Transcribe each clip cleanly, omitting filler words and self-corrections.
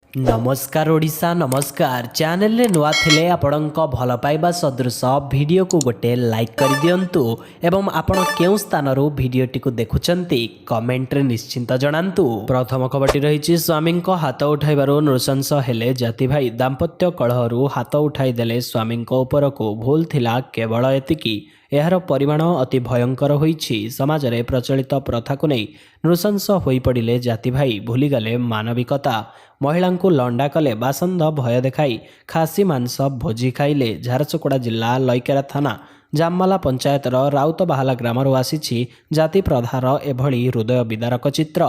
ନମସ୍କାର ଓଡ଼ିଶା, ନମସ୍କାର। ଚ୍ୟାନେଲରେ ନୂଆ ଥିଲେ ଆପଣଙ୍କ ଭଲ ପାଇବା ସଦୃଶ ଭିଡ଼ିଓକୁ ଗୋଟେ ଲାଇକ୍ କରିଦିଅନ୍ତୁ ଏବଂ ଆପଣ କେଉଁ ସ୍ଥାନରୁ ଭିଡ଼ିଓଟିକୁ ଦେଖୁଛନ୍ତି, କମେଣ୍ଟରେ ନିଶ୍ଚିନ୍ତ ଜଣାନ୍ତୁ। ପ୍ରଥମ ଖବରଟି ରହିଛି, ସ୍ୱାମୀଙ୍କ ହାତ ଉଠାଇବାରୁ ନୃଶଂସ ହେଲେ ଜାତି ଭାଇ। ଦାମ୍ପତ୍ୟ କଳହରୁ ହାତ ଉଠାଇ ଦେଲେ ସ୍ୱାମୀଙ୍କ ଉପରକୁ। ଭୁଲ ଥିଲା କେବଳ ଏତିକି, ଏହାର ପରିମାଣ ଅତି ଭୟଙ୍କର ହୋଇଛି। ସମାଜରେ ପ୍ରଚଳିତ ପ୍ରଥାକୁ ନେଇ ନୃଶଂସ ହୋଇପଡ଼ିଲେ ଜାତି ଭାଇ, ଭୁଲିଗଲେ ମାନବିକତା। ମହିଳାଙ୍କୁ ଲଣ୍ଡା କଲେ, ବାସନ୍ଦ ଭୟ ଦେଖାଇ ଖାସି ମାଂସ ଭୋଜି ଖାଇଲେ। ଝାରସୁଗୁଡ଼ା ଜିଲ୍ଲା ଲଇକେରା ଥାନା ଜାମମାଲା ପଞ୍ଚାୟତର ରାଉତବାହାଲା ଗ୍ରାମରୁ ଆସିଛି ଜାତି ପ୍ରଥାର ଏଭଳି ହୃଦୟ ବିଦାରକ ଚିତ୍ର।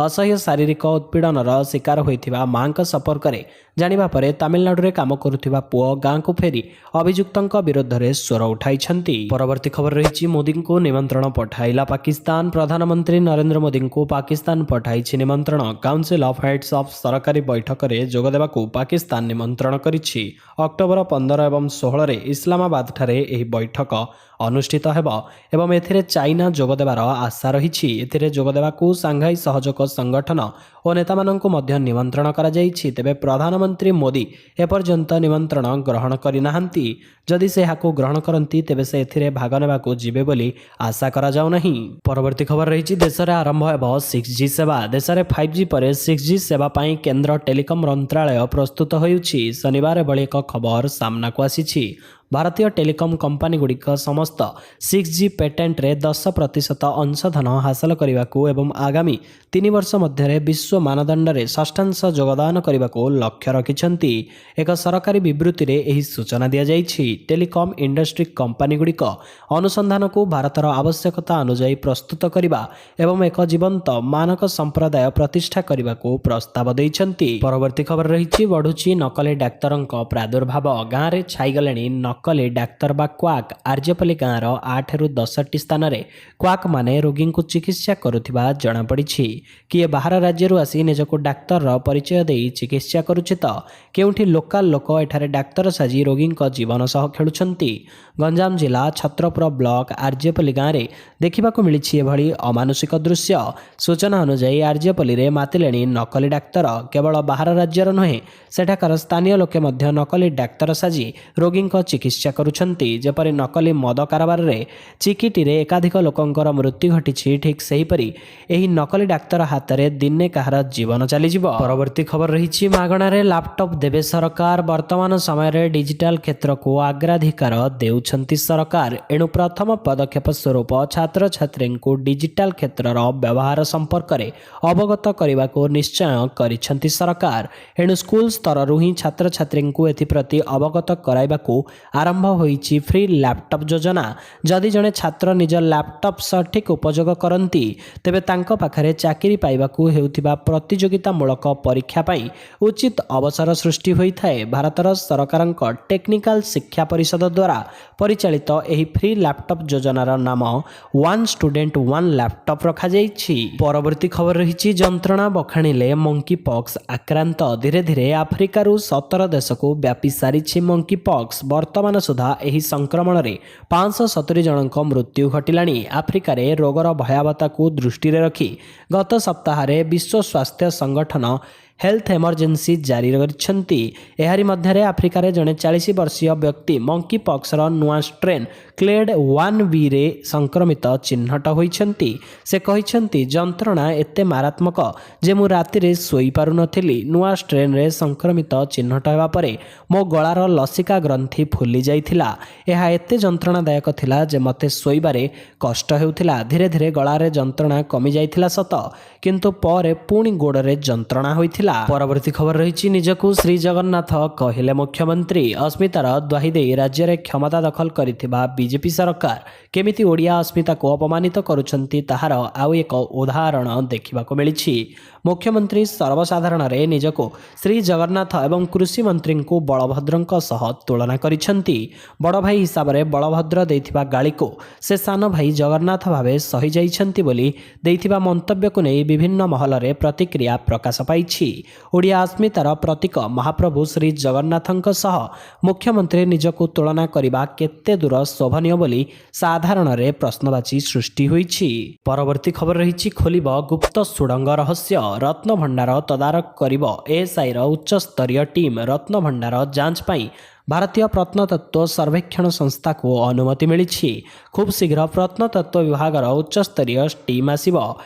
ଅସହ୍ୟ ଶାରୀରିକ ଉତ୍ପୀଡ଼ନର ଶିକାର ହୋଇଥିବା ମାଙ୍କ ସମ୍ପର୍କରେ ଜାଣିବା ପରେ ତାମିଲନାଡୁରେ କାମ କରୁଥିବା ପୁଅ ଗାଁକୁ ଫେରି ଅଭିଯୁକ୍ତଙ୍କ ବିରୋଧରେ ସ୍ୱର ଉଠାଇଛନ୍ତି। ପରବର୍ତ୍ତୀ ଖବର ରହିଛି, ମୋଦିଙ୍କୁ ନିମନ୍ତ୍ରଣ ପଠାଇଲା ପାକିସ୍ତାନ। ପ୍ରଧାନମନ୍ତ୍ରୀ ନରେନ୍ଦ୍ର ମୋଦିଙ୍କୁ ପାକିସ୍ତାନ ପଠାଇଛି ନିମନ୍ତ୍ରଣ। କାଉନସିଲ୍ ଅଫ୍ ହେଡ୍ସ ଅଫ୍ ସରକାରୀ ବୈଠକରେ ଯୋଗଦେବାକୁ ପାକିସ୍ତାନ ନିମନ୍ତ୍ରଣ କରିଛି। ଅକ୍ଟୋବର 15 ଏବଂ 16ରେ ଇସଲାମାବାଦଠାରେ ଏହି ବୈଠକ ଅନୁଷ୍ଠିତ ହେବ ଏବଂ ଏଥିରେ ଚାଇନା ଯୋଗଦେବାର ଆଶା ରହିଛି। ଏଥିରେ ଯୋଗଦେବାକୁ ସାଂଘାଇ ସହଯୋଗ ସଂଗଠନ ଓ ନେତାମାନଙ୍କୁ ମଧ୍ୟ ନିମନ୍ତ୍ରଣ କରାଯାଇଛି। ତେବେ ପ୍ରଧାନମନ୍ତ୍ରୀ ମୋଦି ଏପର୍ଯ୍ୟନ୍ତ ନିମନ୍ତ୍ରଣ ଗ୍ରହଣ କରିନାହାନ୍ତି। ଯଦି ସେ ଏହାକୁ ଗ୍ରହଣ କରନ୍ତି, ତେବେ ସେ ଏଥିରେ ଭାଗ ନେବାକୁ ଯିବେ ବୋଲି ଆଶା କରାଯାଉନାହିଁ। ପରବର୍ତ୍ତୀ ଖବର ରହିଛି, ଦେଶରେ ଆରମ୍ଭ ହେବ 6G ସେବା। ଦେଶରେ 5G ପରେ 6G ସେବା ପାଇଁ କେନ୍ଦ୍ର ଟେଲିକମ୍ ମନ୍ତ୍ରାଳୟ ପ୍ରସ୍ତୁତ ହେଉଛି। ଶନିବାର ଏଭଳି ଏକ ଖବର ସାମ୍ନାକୁ ଆସିଛି। ଭାରତୀୟ ଟେଲିକମ୍ କମ୍ପାନୀଗୁଡ଼ିକ ସମସ୍ତ 6G ପେଟେଣ୍ଟରେ 10% ଅଂଶଧନ ହାସଲ କରିବାକୁ ଏବଂ ଆଗାମୀ 3 ବର୍ଷ ମଧ୍ୟରେ ବିଶ୍ୱ ମାନଦଣ୍ଡରେ ଷଷ୍ଠାଂଶ ଯୋଗଦାନ କରିବାକୁ ଲକ୍ଷ୍ୟ ରଖିଛନ୍ତି। ଏକ ସରକାରୀ ବିବୃତ୍ତିରେ ଏହି ସୂଚନା ଦିଆଯାଇଛି। ଟେଲିକମ୍ ଇଣ୍ଡଷ୍ଟ୍ରି କମ୍ପାନୀଗୁଡ଼ିକ ଅନୁସନ୍ଧାନକୁ ଭାରତର ଆବଶ୍ୟକତା ଅନୁଯାୟୀ ପ୍ରସ୍ତୁତ କରିବା ଏବଂ ଏକ ଜୀବନ୍ତ ମାନକ ସମ୍ପ୍ରଦାୟ ପ୍ରତିଷ୍ଠା କରିବାକୁ ପ୍ରସ୍ତାବ ଦେଇଛନ୍ତି। ପରବର୍ତ୍ତୀ ଖବର ରହିଛି, ବଢୁଛି ନକଲି ଡାକ୍ତରଙ୍କ ପ୍ରାଦୁର୍ଭାବ। ଗାଁରେ ଛାଇଗଲେଣି ନକଲି ଡାକ୍ତର ବା କ୍ୱାକ୍। ଆର୍ଯ୍ୟପଲ୍ଲୀ ଗାଁର 8ରୁ 10ଟି ସ୍ଥାନରେ କ୍ୱାକ୍ ମାନେ ରୋଗୀଙ୍କୁ ଚିକିତ୍ସା କରୁଥିବା ଜଣାପଡ଼ିଛି। କିଏ ବାହାର ରାଜ୍ୟରୁ ଆସି ନିଜକୁ ଡାକ୍ତରର ପରିଚୟ ଦେଇ ଚିକିତ୍ସା କରୁଛି ତ କେଉଁଠି ଲୋକାଲ ଲୋକ ଏଠାରେ ଡାକ୍ତର ସାଜି ରୋଗୀଙ୍କ ଜୀବନ ସହ ଖେଳୁଛନ୍ତି। ଗଞ୍ଜାମ ଜିଲ୍ଲା ଛତ୍ରପୁର ବ୍ଲକ ଆର୍ଯ୍ୟପଲ୍ଲୀ ଗାଁରେ ଦେଖିବାକୁ ମିଳିଛି ଏଭଳି ଅମାନୁଷିକ ଦୃଶ୍ୟ। ସୂଚନା ଅନୁଯାୟୀ, ଆର୍ଯ୍ୟପଲ୍ଲୀରେ ମାତିଲେଣି ନକଲି ଡାକ୍ତର। କେବଳ ବାହାର ରାଜ୍ୟର ନୁହେଁ, ସେଠାକାର ସ୍ଥାନୀୟ ଲୋକେ ମଧ୍ୟ ନକଲି ଡାକ୍ତର ସାଜି ରୋଗୀଙ୍କ ଚିକିତ୍ସା କରୁଛନ୍ତି। ଯେପରି ନକଲି ମଦ କାରବାରରେ ଚିକିଟିରେ ଏକାଧିକ ଲୋକଙ୍କର ମୃତ୍ୟୁ ଘଟିଛି, ଠିକ୍ ସେହିପରି ଏହି ନକଲି ଡାକ୍ତର ହାତରେ ଦିନେ କାହାର ଜୀବନ ଚାଲିଯିବ। ପରବର୍ତ୍ତୀ ଖବର ରହିଛି, ମାଗଣାରେ ଲାପଟପ୍ ଦେବେ ସରକାର। ବର୍ତ୍ତମାନ ସମୟରେ ଡିଜିଟାଲ କ୍ଷେତ୍ରକୁ ଅଗ୍ରାଧିକାର ଦେଉଛନ୍ତି ସରକାର। ଏଣୁ ପ୍ରଥମ ପଦକ୍ଷେପ ସ୍ୱରୂପ ଛାତ୍ରଛାତ୍ରୀଙ୍କୁ ଡିଜିଟାଲ କ୍ଷେତ୍ରର ବ୍ୟବହାର ସମ୍ପର୍କରେ ଅବଗତ କରିବାକୁ ନିଶ୍ଚୟ କରିଛନ୍ତି ସରକାର। ଏଣୁ ସ୍କୁଲ ସ୍ତରରୁ ହିଁ ଛାତ୍ରଛାତ୍ରୀଙ୍କୁ ଏଥିପ୍ରତି ଅବଗତ କରାଇବାକୁ ଆରମ୍ଭ ହୋଇଛି ଫ୍ରି ଲାପଟପ୍ ଯୋଜନା। ଯଦି ଜଣେ ଛାତ୍ର ନିଜ ଲାପଟପ୍ ସଠିକ୍ ଉପଯୋଗ କରନ୍ତି, ତେବେ ତାଙ୍କ ପାଖରେ ଚାକିରି ପାଇବାକୁ ହେଉଥିବା ପ୍ରତିଯୋଗିତାମୂଳକ ପରୀକ୍ଷା ପାଇଁ ଉଚିତ ଅବସର ସୃଷ୍ଟି ହୋଇଥାଏ। ଭାରତର ସରକାରଙ୍କ ଟେକ୍ନିକାଲ ଶିକ୍ଷା ପରିଷଦ ଦ୍ୱାରା ପରିଚାଳିତ ଏହି ଫ୍ରି ଲାପଟପ୍ ଯୋଜନାର ନାମ ୱାନ୍ ଷ୍ଟୁଡେଣ୍ଟ ୱାନ୍ ଲାପଟପ୍ ରଖାଯାଇଛି। ପରବର୍ତ୍ତୀ ଖବର ରହିଛି, ଯନ୍ତ୍ରଣା ବଖାଣିଲେ ମଙ୍କି ପକ୍ସ ଆକ୍ରାନ୍ତ। ଧୀରେ ଧୀରେ ଆଫ୍ରିକାରୁ 17 ଦେଶକୁ ବ୍ୟାପି ସାରିଛି ମଙ୍କି ପକ୍ସ। ବର୍ତ୍ତମାନ ସୁଦ୍ଧା ଏହି ସଂକ୍ରମଣରେ 570 ଜଣଙ୍କ ମୃତ୍ୟୁ ଘଟିଲାଣି। ଆଫ୍ରିକାରେ ରୋଗର ଭୟାବହତାକୁ ଦୃଷ୍ଟିରେ ରଖି ଗତ ସପ୍ତାହରେ ବିଶ୍ୱ ସ୍ୱାସ୍ଥ୍ୟ ସଂଗଠନ ହେଲ୍ଥ ଏମର୍ଜେନ୍ସି ଜାରି କରିଛନ୍ତି। ଏହାରି ମଧ୍ୟରେ ଆଫ୍ରିକାରେ ଜଣେ 40 ବର୍ଷୀୟ ବ୍ୟକ୍ତି ମଙ୍କି ପକ୍ସର ନୂଆ ଷ୍ଟ୍ରେନ୍ କ୍ଲେଡ୍ 1ବିରେ ସଂକ୍ରମିତ ଚିହ୍ନଟ ହୋଇଛନ୍ତି। ସେ କହିଛନ୍ତି, "ଯନ୍ତ୍ରଣା ଏତେ ମାରାତ୍ମକ ଯେ ମୁଁ ରାତିରେ ଶୋଇପାରୁନଥିଲି। ନୂଆ ଷ୍ଟ୍ରେନ୍ରେ ସଂକ୍ରମିତ ଚିହ୍ନଟ ହେବା ପରେ ମୋ ଗଳାର ଲସିକା ଗ୍ରନ୍ଥି ଫୁଲି ଯାଇଥିଲା। ଏହା ଏତେ ଯନ୍ତ୍ରଣାଦାୟକ ଥିଲା ଯେ ମୋତେ ଶୋଇବାରେ କଷ୍ଟ ହେଉଥିଲା। ଧୀରେ ଧୀରେ ଗଳାରେ ଯନ୍ତ୍ରଣା କମିଯାଇଥିଲା ସତ, କିନ୍ତୁ ପରେ ପୁଣି ଗୋଡ଼ରେ ଯନ୍ତ୍ରଣା ହୋଇଥିଲା।" ପରବର୍ତ୍ତୀ ଖବର ରହିଛି, ନିଜକୁ ଶ୍ରୀ ଜଗନ୍ନାଥ କହିଲେ ମୁଖ୍ୟମନ୍ତ୍ରୀ। ଅସ୍ମିତାର ଦ୍ୱାହି ଦେଇ ରାଜ୍ୟରେ କ୍ଷମତା ଦଖଲ କରିଥିବା ବିଜେପି ସରକାର କେମିତି ଓଡ଼ିଆ ଅସ୍ମିତାକୁ ଅପମାନିତ କରୁଛନ୍ତି, ତାହାର ଆଉ ଏକ ଉଦାହରଣ ଦେଖିବାକୁ ମିଳିଛି। ମୁଖ୍ୟମନ୍ତ୍ରୀ ସର୍ବସାଧାରଣରେ ନିଜକୁ ଶ୍ରୀ ଜଗନ୍ନାଥ ଏବଂ କୃଷି ମନ୍ତ୍ରୀଙ୍କୁ ବଳଭଦ୍ରଙ୍କ ସହ ତୁଳନା କରିଛନ୍ତି। ବଡ଼ ଭାଇ ହିସାବରେ ବଳଭଦ୍ର ଦେଇଥିବା ଗାଳିକୁ ସେ ସାନ ଭାଇ ଜଗନ୍ନାଥ ଭାବେ ସହିଯାଇଛନ୍ତି ବୋଲି ଦେଇଥିବା ମନ୍ତବ୍ୟକୁ ନେଇ ବିଭିନ୍ନ ମହଲରେ ପ୍ରତିକ୍ରିୟା ପ୍ରକାଶ ପାଇଛି। ଓଡ଼ିଆ ଅସ୍ମିତାର ପ୍ରତୀକ ମହାପ୍ରଭୁ ଶ୍ରୀ ଜଗନ୍ନାଥଙ୍କ ସହ ମୁଖ୍ୟମନ୍ତ୍ରୀ ନିଜକୁ ତୁଳନା କରିବା କେତେ ଦୂର ଶୋଭନୀୟ ବୋଲି ସାଧାରଣରେ ପ୍ରଶ୍ନବାଚୀ ସୃଷ୍ଟି ହୋଇଛି। ପରବର୍ତ୍ତୀ ଖବର ରହିଛି, ଖୋଲିବ ଗୁପ୍ତ ସୁଡ଼ଙ୍ଗ ରହସ୍ୟ। ରତ୍ନଭଣ୍ଡାର ତଦାରଖ କରିବ ଏଏସ୍ଆଇର ଉଚ୍ଚସ୍ତରୀୟ ଟିମ୍। ରତ୍ନଭଣ୍ଡାର ଯାଞ୍ଚ ପାଇଁ ଭାରତୀୟ ପ୍ରତ୍ନତତ୍ତ୍ୱ ସର୍ବେକ୍ଷଣ ସଂସ୍ଥାକୁ ଅନୁମତି ମିଳିଛି। ଖୁବ୍ ଶୀଘ୍ର ପ୍ରତ୍ନତତ୍ତ୍ୱ ବିଭାଗର ଉଚ୍ଚସ୍ତରୀୟ ଟିମ୍ ଆସିବ।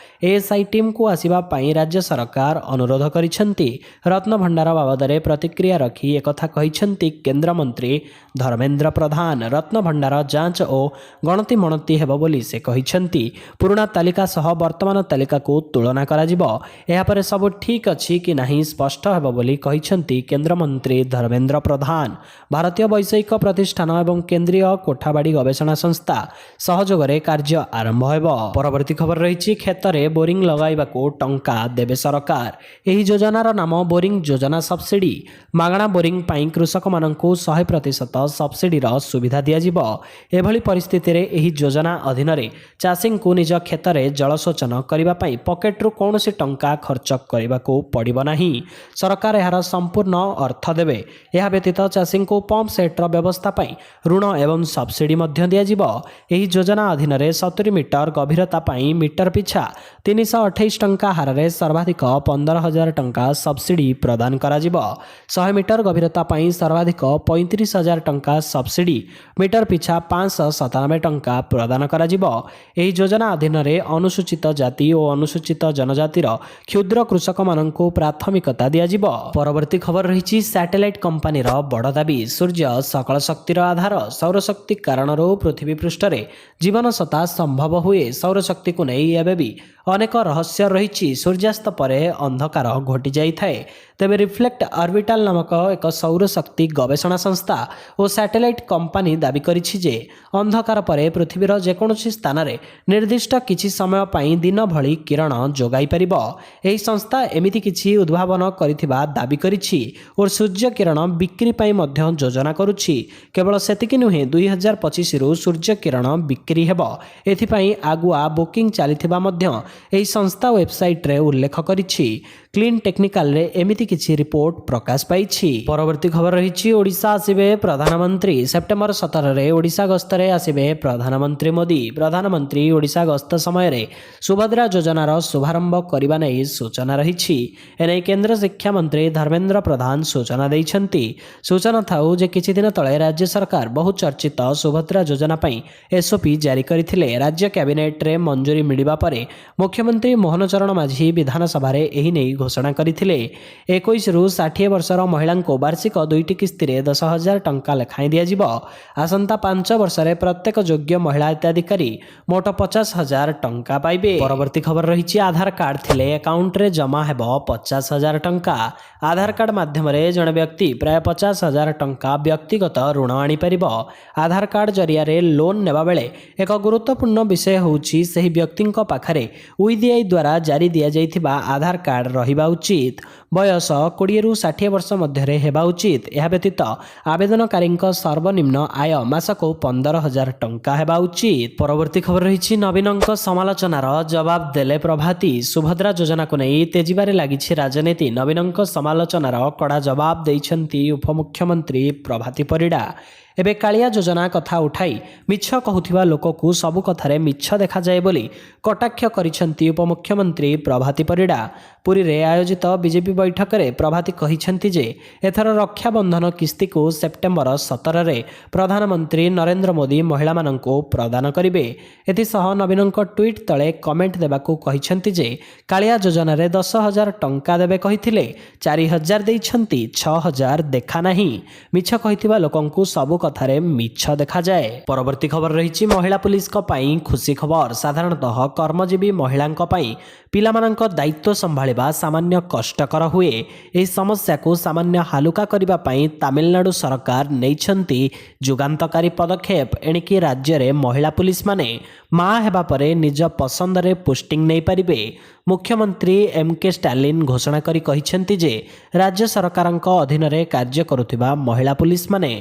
ଏଏସ୍ଆଇ ଟିମ୍କୁ ଆସିବା ପାଇଁ ରାଜ୍ୟ ସରକାର ଅନୁରୋଧ କରିଛନ୍ତି। ରତ୍ନଭଣ୍ଡାର ବାବଦରେ ପ୍ରତିକ୍ରିୟା ରଖି ଏକଥା କହିଛନ୍ତି କେନ୍ଦ୍ରମନ୍ତ୍ରୀ ଧର୍ମେନ୍ଦ୍ର ପ୍ରଧାନ। ରତ୍ନଭଣ୍ଡାର ଯାଞ୍ଚ ଓ ଗଣତି ମଣତି ହେବ ବୋଲି ସେ କହିଛନ୍ତି। ପୁରୁଣା ତାଲିକା ସହ ବର୍ତ୍ତମାନ ତାଲିକାକୁ ତୁଳନା କରାଯିବ। ଏହାପରେ ସବୁ ଠିକ୍ ଅଛି କି ନାହିଁ ସ୍ପଷ୍ଟ ହେବ ବୋଲି କହିଛନ୍ତି କେନ୍ଦ୍ରମନ୍ତ୍ରୀ ଧର୍ମେନ୍ଦ୍ର ପ୍ରଧାନ। ଭାରତୀୟ ବୈଷୟିକ ପ୍ରତିଷ୍ଠାନ ଏବଂ କେନ୍ଦ୍ରୀୟ କୋଠାବାଡ଼ି ଗବେଷଣା ସଂସ୍ଥା ସହଯୋଗରେ କାର୍ଯ୍ୟ ଆରମ୍ଭ ହେବ। ପରବର୍ତ୍ତୀ ଖବର ରହିଛି, କ୍ଷେତରେ ବୋରିଂ ଲଗାଇବାକୁ ଟଙ୍କା ଦେବେ ସରକାର। ଏହି ଯୋଜନାର ନାମ ବୋରିଂ ଯୋଜନା ସବସିଡି। ମାଗଣା ବୋରିଂ ପାଇଁ କୃଷକମାନଙ୍କୁ 100% ସବସିଡିର ସୁବିଧା ଦିଆଯିବ। ଏଭଳି ପରିସ୍ଥିତିରେ ଏହି ଯୋଜନା ଅଧୀନରେ ଚାଷୀଙ୍କୁ ନିଜ କ୍ଷେତରେ ଜଳସେଚନ କରିବା ପାଇଁ ପକେଟରୁ କୌଣସି ଟଙ୍କା ଖର୍ଚ୍ଚ କରିବାକୁ ପଡ଼ିବ ନାହିଁ। ସରକାର ଏହାର ସମ୍ପୂର୍ଣ୍ଣ ଅର୍ଥ ଦେବେ। ଏହା ବ୍ୟତୀତ ଚାଷୀଙ୍କୁ ପମ୍ପ ସେଟ୍ର ବ୍ୟବସ୍ଥା ପାଇଁ ଋଣ ଏବଂ ସବସିଡି ମଧ୍ୟ ଦିଆଯିବ। ଏହି ଯୋଜନା ଅଧୀନରେ 70 ମିଟର ଗଭୀରତା ପାଇଁ ମିଟର ପିଛା 328 ଟଙ୍କା ହାରରେ ସର୍ବାଧିକ 15,000 ଟଙ୍କା ସବସିଡି ପ୍ରଦାନ କରାଯିବ। 100 ମିଟର ଗଭୀରତା ପାଇଁ ସର୍ବାଧିକ 35,000 ଟଙ୍କା ସବସିଡି ମିଟର ପିଛା 597 ଟଙ୍କା ପ୍ରଦାନ କରାଯିବ। ଏହି ଯୋଜନା ଅଧୀନରେ ଅନୁସୂଚିତ ଜାତି ଓ ଅନୁସୂଚିତ ଜନଜାତିର କ୍ଷୁଦ୍ର କୃଷକମାନଙ୍କୁ ପ୍ରାଥମିକତା ଦିଆଯିବ। ପରବର୍ତ୍ତୀ ଖବର ରହିଛି, ସ୍ୟାଟେଲାଇଟ୍ କମ୍ପାନୀର ବଡ଼ ଦାବି। ସୂର୍ଯ୍ୟ ସକଳ ଶକ୍ତିର ଆଧାର। ସୌରଶକ୍ତି କାରଣରୁ ପୃଥିବୀ ପୃଷ୍ଠରେ ଜୀବନ ସତ୍ତା ସମ୍ଭବ ହୁଏ। ସୌରଶକ୍ତିକୁ ନେଇ ଏବେ ବି ଅନେକ ରହସ୍ୟ ରହିଛି। ସୂର୍ଯ୍ୟାସ୍ତ ପରେ ଅନ୍ଧକାର ଘୋଟି ଯାଇଥାଏ। ତେବେ ରିଫ୍ଲେକ୍ଟ ଅର୍ବିଟାଲ ନାମକ ଏକ ସୌରଶକ୍ତି ଗବେଷଣା ସଂସ୍ଥା ଓ ସ୍ୟାଟେଲାଇଟ୍ କମ୍ପାନୀ ଦାବି କରିଛି ଯେ ଅନ୍ଧକାର ପରେ ପୃଥିବୀର ଯେକୌଣସି ସ୍ଥାନରେ ନିର୍ଦ୍ଦିଷ୍ଟ କିଛି ସମୟ ପାଇଁ ଦିନ ଭଳି କିରଣ ଯୋଗାଇ ପାରିବ। ଏହି ସଂସ୍ଥା ଏମିତି କିଛି ଉଦ୍ଭାବନ କରିଥିବା ଦାବି କରିଛି ଓ ସୂର୍ଯ୍ୟ କିରଣ ବିକ୍ରି ପାଇଁ ମଧ୍ୟ ଯୋଜନା କରୁଛି। କେବଳ ସେତିକି ନୁହେଁ, 2025ରୁ ସୂର୍ଯ୍ୟ କିରଣ ବିକ୍ରି ହେବ। ଏଥିପାଇଁ ଆଗୁଆ ବୁକିଂ ଚାଲିଥିବା ମଧ୍ୟ ଏହି ସଂସ୍ଥା ୱେବସାଇଟ୍ରେ ଉଲ୍ଲେଖ କରିଛି। କ୍ଲିନ୍ ଟେକ୍ନିକାଲରେ ଏମିତି କିଛି ରିପୋର୍ଟ ପ୍ରକାଶ ପାଇଛି। ପରବର୍ତ୍ତୀ ଖବର ରହିଛି, ଓଡ଼ିଶା ଆସିବେ ପ୍ରଧାନମନ୍ତ୍ରୀ। ସେପ୍ଟେମ୍ବର 17ରେ ଓଡ଼ିଶା ଗସ୍ତରେ ଆସିବେ ପ୍ରଧାନମନ୍ତ୍ରୀ ମୋଦି। ପ୍ରଧାନମନ୍ତ୍ରୀ ଓଡ଼ିଶା ଗସ୍ତ ସମୟରେ ସୁଭଦ୍ରା ଯୋଜନାର ଶୁଭାରମ୍ଭ କରିବା ନେଇ ସୂଚନା ରହିଛି। ଏନେଇ କେନ୍ଦ୍ର ଶିକ୍ଷାମନ୍ତ୍ରୀ ଧର୍ମେନ୍ଦ୍ର ପ୍ରଧାନ ସୂଚନା ଦେଇଛନ୍ତି। ସୂଚନା ଥାଉ ଯେ କିଛି ଦିନ ତଳେ ରାଜ୍ୟ ସରକାର ବହୁ ଚର୍ଚ୍ଚିତ ସୁଭଦ୍ରା ଯୋଜନା ପାଇଁ ଏସ୍ଓପି ଜାରି କରିଥିଲେ। ରାଜ୍ୟ କ୍ୟାବିନେଟ୍ରେ ମଞ୍ଜୁରୀ ମିଳିବା ପରେ ମୁଖ୍ୟମନ୍ତ୍ରୀ ମୋହନ ଚରଣ ମାଝୀ ବିଧାନସଭାରେ ଏହି ନେଇ ଘୋଷଣା କରିଥିଲେ। 21ରୁ 60 ବର୍ଷର ମହିଳାଙ୍କୁ ବାର୍ଷିକ ଦୁଇଟି କିସ୍ତିରେ 10,000 ଟଙ୍କା ଲେଖାଏଁ ଦିଆଯିବ। ଆସନ୍ତା 5 ବର୍ଷରେ ପ୍ରତ୍ୟେକ ଯୋଗ୍ୟ ମହିଳା ହିତାଧିକାରୀ ମୋଟ 50,000 ଟଙ୍କା ପାଇବେ। ପରବର୍ତ୍ତୀ ଖବର ରହିଛି, ଆଧାର କାର୍ଡ ଥିଲେ ଆକାଉଣ୍ଟରେ ଜମା ହେବ 50,000 ଟଙ୍କା। ଆଧାର କାର୍ଡ ମାଧ୍ୟମରେ ଜଣେ ବ୍ୟକ୍ତି ପ୍ରାୟ 50,000 ଟଙ୍କା ବ୍ୟକ୍ତିଗତ ଋଣ ଆଣିପାରିବ। ଆଧାର କାର୍ଡ ଜରିଆରେ ଲୋନ୍ ନେବାବେଳେ ଏକ ଗୁରୁତ୍ୱପୂର୍ଣ୍ଣ ବିଷୟ ହେଉଛି, ସେହି ବ୍ୟକ୍ତିଙ୍କ ପାଖରେ ୟୁଆଇଡିଏଆଇ ଦ୍ୱାରା ଜାରି ଦିଆଯାଇଥିବା ଆଧାର କାର୍ଡ ରହିବା ଉଚିତ। ବୟସ 20ରୁ 60 ବର୍ଷ ମଧ୍ୟରେ ହେବା ଉଚିତ। ଏହା ବ୍ୟତୀତ ଆବେଦନକାରୀଙ୍କ ସର୍ବନିମ୍ନ ଆୟ ମାସକୁ 15,000 ଟଙ୍କା ହେବା ଉଚିତ। ପରବର୍ତ୍ତୀ ଖବର ରହିଛି, ନବୀନଙ୍କ ସମାଲୋଚନାର ଜବାବ ଦେଲେ ପ୍ରଭାତୀ। ସୁଭଦ୍ରା ଯୋଜନାକୁ ନେଇ ତେଜିବାରେ ଲାଗିଛି ରାଜନୀତି। ନବୀନଙ୍କ ସମାଲୋଚନାର କଡ଼ା ଜବାବ ଦେଇଛନ୍ତି ଉପମୁଖ୍ୟମନ୍ତ୍ରୀ ପ୍ରଭାତୀ ପରିଡ଼ା। ଏବେ କାଳିଆ ଯୋଜନା କଥା ଉଠାଇ ମିଛ କହୁଥିବା ଲୋକକୁ ସବୁ କଥାରେ ମିଛ ଦେଖାଯାଏ ବୋଲି କଟାକ୍ଷ କରିଛନ୍ତି ଉପମୁଖ୍ୟମନ୍ତ୍ରୀ ପ୍ରଭାତୀ ପରିଡ଼ା। ପୁରୀରେ ଆୟୋଜିତ ବିଜେପି ବୈଠକରେ ପ୍ରଭାତୀ କହିଛନ୍ତି ଯେ ଏଥର ରକ୍ଷାବନ୍ଧନ କିସ୍ତିକୁ ସେପ୍ଟେମ୍ବର 17ରେ ପ୍ରଧାନମନ୍ତ୍ରୀ ନରେନ୍ଦ୍ର ମୋଦି ମହିଳାମାନଙ୍କୁ ପ୍ରଦାନ କରିବେ। ଏଥିସହ ନବୀନଙ୍କ ଟ୍ୱିଟ୍ ତଳେ କମେଣ୍ଟ ଦେବାକୁ କହିଛନ୍ତି ଯେ କାଳିଆ ଯୋଜନାରେ 10,000 ଟଙ୍କା ଦେବେ କହିଥିଲେ, 4,000 ଦେଇଛନ୍ତି, 6,000 ଦେଖା ନାହିଁ। ମିଛ କହିଥିବା ଲୋକଙ୍କୁ ସବୁ କଥାରେ ମିଛ ଦେଖାଯାଏ। ପରବର୍ତ୍ତୀ ଖବର ରହିଛି, ମହିଳା ପୁଲିସଙ୍କ ପାଇଁ ଖୁସି ଖବର। ସାଧାରଣତଃ କର୍ମଜୀବୀ ମହିଳାଙ୍କ ପାଇଁ ପିଲାମାନଙ୍କ ଦାୟିତ୍ୱ ସମ୍ଭାଳିବା ସାମାନ୍ୟ କଷ୍ଟକର ହୁଏ। ଏହି ସମସ୍ୟାକୁ ସାମାନ୍ୟ ହାଲୁକା କରିବା ପାଇଁ ତାମିଲନାଡୁ ସରକାର ନେଇଛନ୍ତି ଯୁଗାନ୍ତକାରୀ ପଦକ୍ଷେପ। ଏଣିକି ରାଜ୍ୟରେ ମହିଳା ପୁଲିସମାନେ ମା ହେବା ପରେ ନିଜ ପସନ୍ଦରେ ପୋଷ୍ଟିଂ ନେଇପାରିବେ। ମୁଖ୍ୟମନ୍ତ୍ରୀ ଏମ୍ କେ ଷ୍ଟାଲିନ୍ ଘୋଷଣା କରି କହିଛନ୍ତି ଯେ ରାଜ୍ୟ ସରକାରଙ୍କ ଅଧୀନରେ କାର୍ଯ୍ୟ କରୁଥିବା ମହିଳା ପୁଲିସମାନେ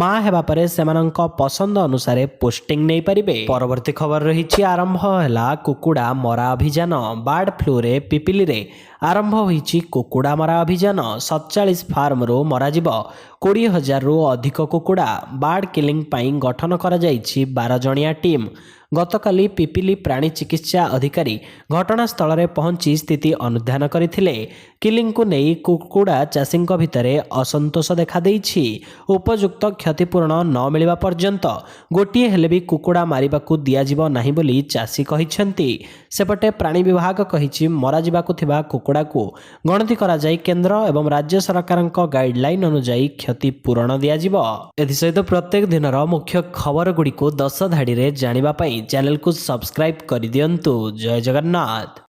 ମା ହେବା ପରେ ସେମାନଙ୍କ ପସନ୍ଦ ଅନୁସାରେ ପୋଷ୍ଟିଂ ନେଇପାରିବେ। ପରବର୍ତ୍ତୀ ଖବର ରହିଛି, ଆରମ୍ଭ ହେଲା କୁକୁଡ଼ା ମରା ଅଭିଯାନ। ବାର୍ଡ ଫ୍ଲୁରେ ପିପିଲିରେ ଆରମ୍ଭ ହୋଇଛି କୁକୁଡ଼ା ମରା ଅଭିଯାନ। 47 ଫାର୍ମରୁ ମରାଯିବ 20,000ରୁ ଅଧିକ କୁକୁଡ଼ା। ବାର୍ଡ କିଲିଂ ପାଇଁ ଗଠନ କରାଯାଇଛି 12 ଜଣିଆ ଟିମ୍। ଗତକାଲି ପିପିଲି ପ୍ରାଣୀ ଚିକିତ୍ସା ଅଧିକାରୀ ଘଟଣାସ୍ଥଳରେ ପହଞ୍ଚି ସ୍ଥିତି ଅନୁଧ୍ୟାନ କରିଥିଲେ। କିଲିଂକୁ ନେଇ କୁକୁଡ଼ା ଚାଷୀଙ୍କ ଭିତରେ ଅସନ୍ତୋଷ ଦେଖାଦେଇଛି। ଉପଯୁକ୍ତ କ୍ଷତିପୂରଣ ନ ମିଳିବା ପର୍ଯ୍ୟନ୍ତ ଗୋଟିଏ ହେଲେ ବି କୁକୁଡ଼ା ମାରିବାକୁ ଦିଆଯିବ ନାହିଁ ବୋଲି ଚାଷୀ କହିଛନ୍ତି। ସେପଟେ ପ୍ରାଣୀ ବିଭାଗ କହିଛି, ମରାଯିବାକୁ ଥିବା କୁକୁଡ଼ାକୁ ଗଣତି କରାଯାଇ କେନ୍ଦ୍ର ଏବଂ ରାଜ୍ୟ ସରକାରଙ୍କ ଗାଇଡଲାଇନ୍ ଅନୁଯାୟୀ କ୍ଷତିପୂରଣ ଦିଆଯିବ। ଏଥିସହିତ ପ୍ରତ୍ୟେକ ଦିନର ମୁଖ୍ୟ ଖବରଗୁଡ଼ିକୁ 10 ଧାଡ଼ିରେ ଜାଣିବା ପାଇଁ ଚ୍ୟାନେଲକୁ ସବସ୍କ୍ରାଇବ୍ କରିଦିଅନ୍ତୁ। ଜୟ ଜଗନ୍ନାଥ।